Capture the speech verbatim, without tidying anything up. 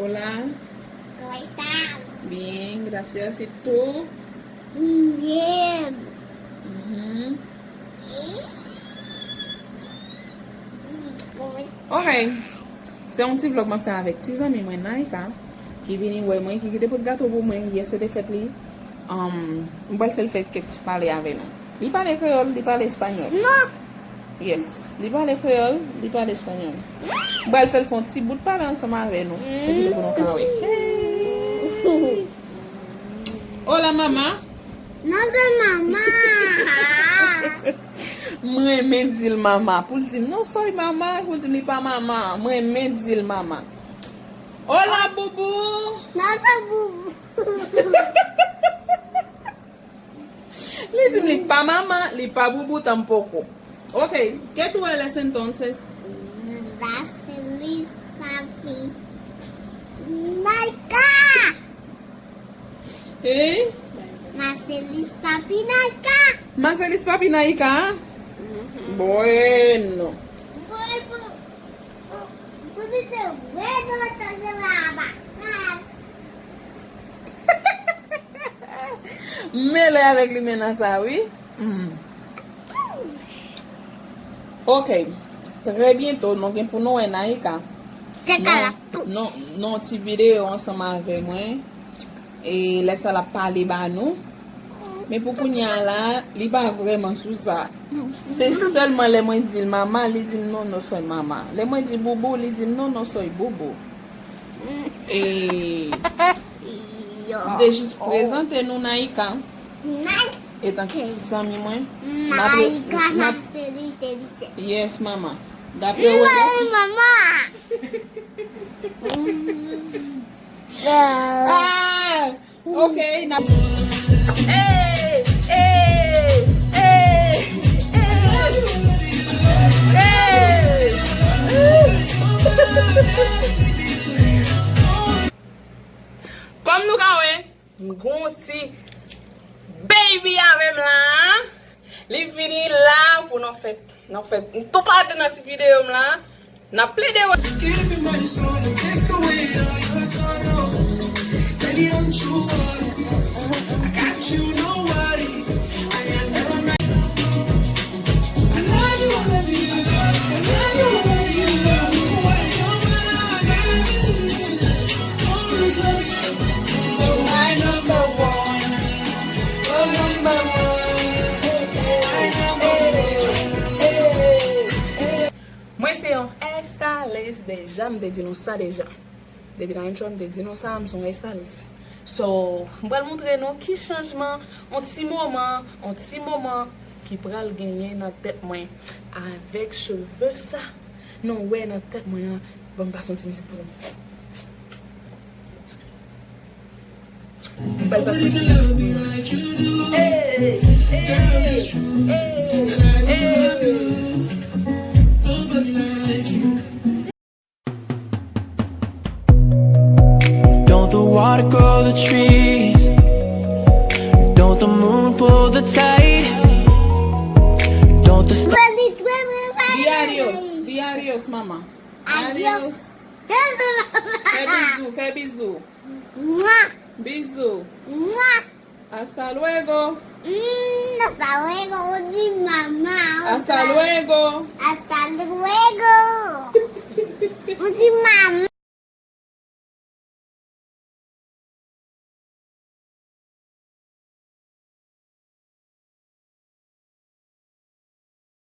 Hola. ¿Cómo estás? Bien, gracias. ¿Y tú? Bien. Mhm. ¿Cómo estás? Ok. Se yon ti vlog mwen fè avèk ti zanmi mwen, Naika, ki vini wè mwen, ki kite pot gato pou mwen. Yè se te fèt li. Um, m pral fè l fè kèk ti pale avè nou. Li pale kreyòl, li pale espanyòl. Non. Yes. Li pale kreyòl, li pale espanyòl. M pral fè l fè yon ti bout pale ansanm avè nou. Pou kite pou nou ka wè. Hey. Hola, mama. Non, se mama. M renmen di l mama. Pou l di m, "No soy mama." Pou l di m, "Li pa mama." M renmen di l mama. Hola, boubou. Non, se boubou. Li di m li pa mama, li pa boubou tanpoko. Ok, ¿qué tú eres entonces? Vaselis papi. Naika! Eh? Vaselis papi Naika. Vaselis papi Naika? Mhm. Bueno. Bueno. Tú dices bueno, entonces va a bajar. M mele avèk limena sa, wi. Mm. Ok. Trè byento, nou gen pou nou wè Naika. Nan, nan, nan ti videyo ansanm avè mwen. E lè sa l ap pale ba nou. Men pou kounye a la, li pa vrèman sou sa. Se sèlman lè mwen di l mama, li di m, "Non, no soy mama." Lè mwen di boubou, li di m, "Non, no soy boubou." E m te jis prezante nou Naika. Etan ki ti zanmi mwen. Naika, ma chérie, je te dis. Yes, mama. Dapre wè. Mama. Ah! Ok, n ap. Hey, hey, hey, hey, hey. Kòm nou ka wè, m gon ti baby avè m la. Li vini la pou nou fè, nou fè, m tou pati nan ti videyo m la. N ap plede wè. Mwen se yon hairstylist deja, m te di nou sa deja. Depi nan intro, m te di nou sa, m se yon hairstylist. So, m pral montre nou ki chanjman, yon ti moman, yon ti moman ki pral genyen nan tèt mwen avèk cheve sa. Nou wè nan tèt mwen an, ban m pase yon ti mizik pou nou. Bèl pase. Hey, hey, hey, hey. Don't the water grow the trees? Don't the moon pull the tide? Don't the stars. Di adios, di adios, mama. Adios. Adios. Fè bizou, fè bizou. Mwa. Bizou. Mwa. Hasta luego. Mm, hasta luego, ou di mama. Hasta luego. Hasta luego. Ou di mama.